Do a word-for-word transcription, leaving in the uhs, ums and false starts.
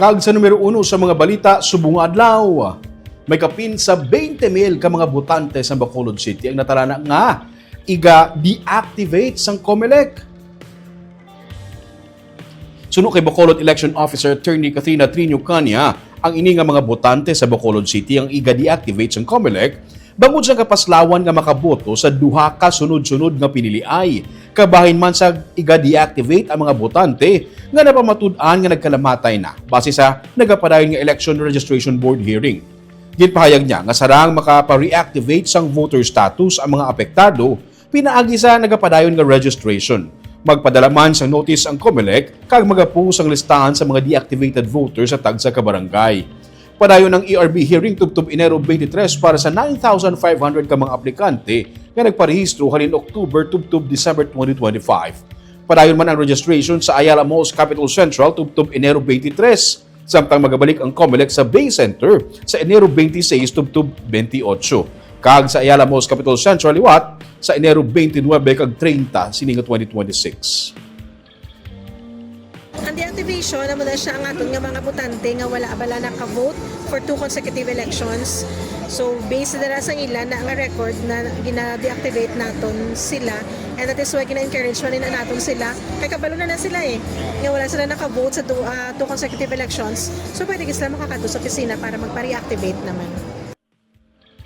Kag sa numero uno sa mga balita subong nga adlaw, may kapin sa twenty mil ka mga botante sa Bacolod City ang natalana nga iga-deactivate sang Comelec. Suno kay Bacolod Election Officer Attorney Katrina Triño Cania, ang ini nga mga botante sa Bacolod City ang iga-deactivate sang Comelec bangod sa kapaslawan nga makaboto sa duha ka sunod-sunod nga piniliay. Kabahin man sa iga-deactivate ang mga botante nga napamatud-an nga nagkalamatay na base sa nagapadayon nga Election Registration Board hearing. Ginpahayag niya nga sarang makapa-reactivate sang voter status ang mga apektado pinaagi sa nagapadayon nga registration. Magpadala man sang notice ang Comelec kag magapost ang listahan sa mga deactivated voters sa tagsa ka barangay. Padayon ang E R B hearing tubtob Enero twenty-three para sa nine thousand five hundred ka mga aplikante nga nagparehistro halin October tubtob December twenty twenty-five. Padayon man ang registration sa Ayala Malls Capital Central tubtob Enero twenty-three, samtang magabalik ang Comelec sa Bay Center sa Enero twenty-six tubtob twenty-eight, kag sa Ayala Malls Capital Central liwat sa Enero twenty-nine kag treinta sining twenty twenty-six. Ang deactivation, amo na siya ang aton nga mga botante nga wala bala naka-vote for two consecutive elections. So, based na sa ila na nga record na gina-deactivate naton sila, and that is why gina-encourage man na naton sila. Kay kabalo na na sila eh, nga wala sila naka-vote sa two, ah, two consecutive elections. So, pwede gid sila makakadto sa opisina para magpa-reactivate naman.